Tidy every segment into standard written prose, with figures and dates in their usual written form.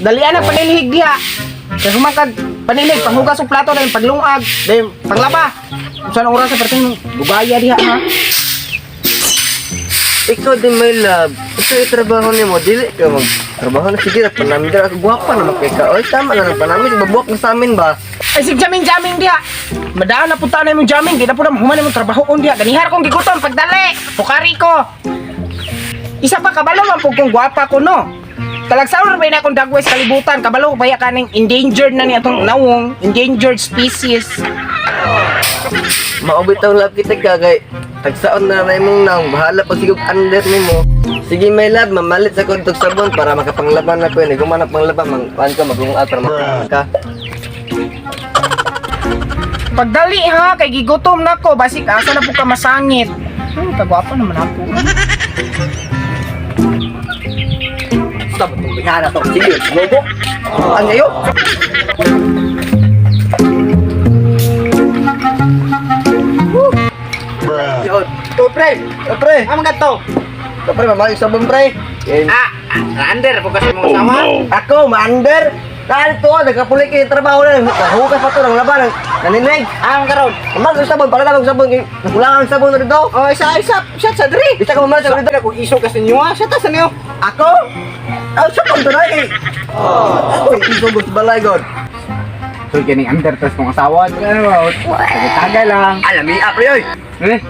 Dalian ang panilihig diha. Kay human kag panilig, panghugas og plato dayon paglungag, dayon panglaba. Unsa na oras sa perting dugaya diha ha? Ikaw din, my love. Ito yung trabaho nimo, dili ka mag trabaho na sige na panamit ako gwapa na makika. Oy, tama na lang panamit, babuak na sa amin ba? Ay sig jamming jamming diha. Madaan na punta na imong jamming, di na po na human imong trabahoon diha. Ganihar kong gigutom pagdali. Pukari ko. Isa pa kabalo man pud kong gwapa ko no. Talagsaon ra ba na akong dagway sa kalibutan, kabalo baya kaning endangered na ni atong nawong, endangered species. Mao bitaw love kita ka kay tagsaon na na imong naong, bahala pag sigog under nimo. Sige my love, mamalit sa kog sabon para makapanglaban na ko ini. Gumana panglaban, mang kuan ka magungat para makakuan ka. Pagdali ha, kay gigutom na ko, basig asa na po ka masangit. Kagwapa naman ako. Stop itong bihara to. Sige, gogo. Ang ayo. Yun. To pre, Oh, pre. amo to? Oh, pre, mamalit sabon pre. Yan. Ah, under po kasi mong asawa. Ako, maander. Dahil to, nagkapulik yung trabaho na. Nahugas pa to, ng laban, naninig. Ah, ang karon. Mamag ang sabon, para lang ang sabon. Nakulangan ang sabon na dito. Oh, isa isa siya sa diri. Bisa ka mamalit sa dito. Kung iso kasi niyo ah, siya ta sa niyo. Ako? Ang sabon to na eh. Ako, isugod sa balay, God. So kini under tas kong asawa. Ano ba? Tagay lang. Alam, ah, pre, oy. Eh,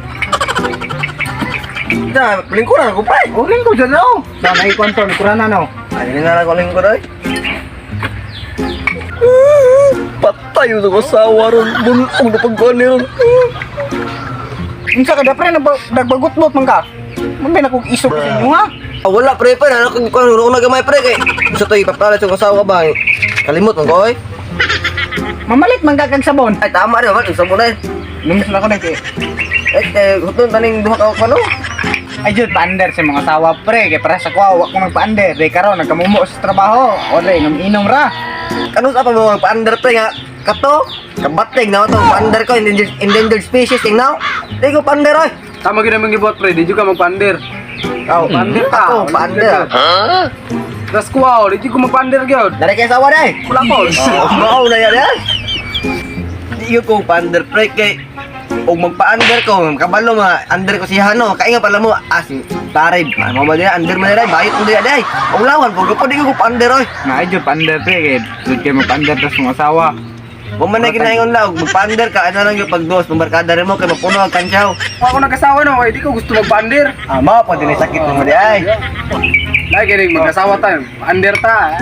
Na, lingkuran ako, pre. uling ko dyan no. Sa may kwanto ni kurana no. Ay, nga lang ko lingkod, oy. Patay yung asawa ron. Bunong na pagkuhan ni ron. Unsa ka da pre, nagbagot-bot man ka. Mangay na kog iso kasi niyo ha. Ah, wala pre pre, ano kung kung una gamay pre kay sa to ipapalit sa asawa ba. Kalimot man ko oy. Mamalit man ka kag sabon. Ay tama rin, man sa na. Lumis na ko na kay. Eh, eh huton taning duha ka kano. Ay jud pa-under sa mga asawa pre kay para sa kuha wa ko magpa-under. Day karon nagkamumo sa trabaho. Ore inom-inom ra. Kano sa pa mo pa-under pre nga kato? Kabating na to, pa-under ko endangered, endangered species ting now. Di ko pa-under oy. Tama gid namang gibuhat pre, di jud ka magpa-under. Aw, Pa-under ka. Ako pa-under. Tas kuha, di jud ko magpa-under gyud. Dari kay asawa day. Wala ko. Mao na yan. Eh. Di ko pa-under pre kay og magpa-under ko, kabalo ma under ko siya no. Kay nga pala mo as pare, mo ba diya under man day, bayot mo diya day. Og lawan ko ko di ko pa-under oy. Na ay jud pa-under pre kay jud kay magpa-under tas mga asawa. Kung man na ginaingon lang, magpa-under ka, ano lang yung pagdos, pambarkada rin mo, kay mapuno ang kantsaw. Kung ako nag-asawa no, kay di ko gusto magpa-under. Ah, mao pa din ay sakit mo di ay. Lagi rin mag-asawa tayo, under ta.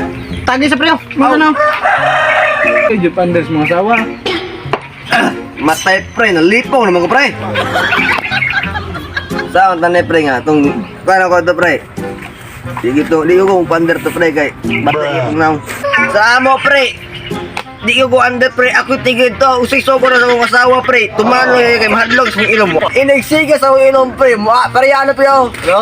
Tagi sa pre. Mga no. Ay jud pa-under sa mga asawa. Matay pre, nalipong naman ko pre. Sa ang tanay pre nga, tong, paano ko to pre? Sige to, di ko kung pander to pre, kay batay itong naong. Sa amo pre, di ko ko under pre, ako tigil to, usay soko na sa akong asawa pre, tumano kay kay mahadlok sa akong ilong mo. Inagsiga sa akong ilong pre, mo, ah, pareha na pre, oh. No?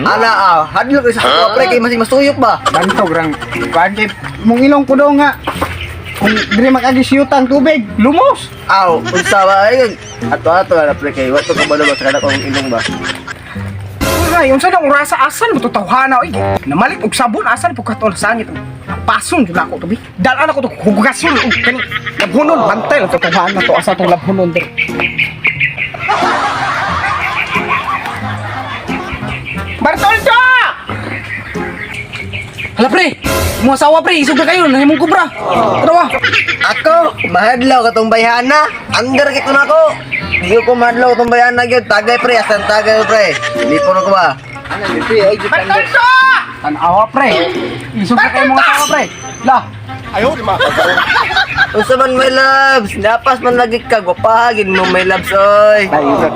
Ana, ah, hadlok sa ako pre, kay masing masuyok ba? Bantog rang kuan kay mong ilong ko daw nga. Kung diri makagi siyutan tubig, lumos. Aw, unsa ba ayun? Ato ato na pre kay wato ka ba sa kada kong ilong ba? Ay, unsa na orasa asan mo to tawhana oy. Namalit og sabon asan po katol sangit. Pason jud ako to bi. Dalan ako to hugason og kani labhonon bantay lang to tawhana to asa tong labhonon dir. Bartoldo! Hala pre, mga asawa pre, isog na kayo, nahimong kubra. Tara wa. Ako, mahadlaw katong bayhana. Under kay kuno ako. Di ko mahadlaw katong bayhana gyud. Tagay pre, asan tagay pre. Lipon ako ba? Ano jud pre, ay jud pa-under. Bartoldo! Tanawa pre. Isog na kayo mga asawa pre. La, Unsa man my loves, napas man lagi ka gwapahagin mo my loves oy. ay isog.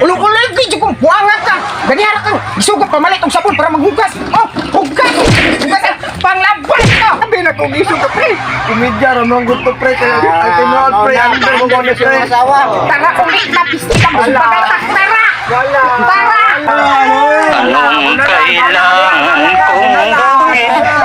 Ulo-ulo video kong buangan ka. Ganihara kang isugot pamalit og sabon para maghugas. Oh, hugas. Hugas ang panglaban to. Sabi na kung isog ka pre. Kumidya ra mong gusto pre kay ang tinuod pre, under mo ko pre. Asawa. Tara uli na pisti ka mo. Tara! Tara! Anong kailangan kong gawin?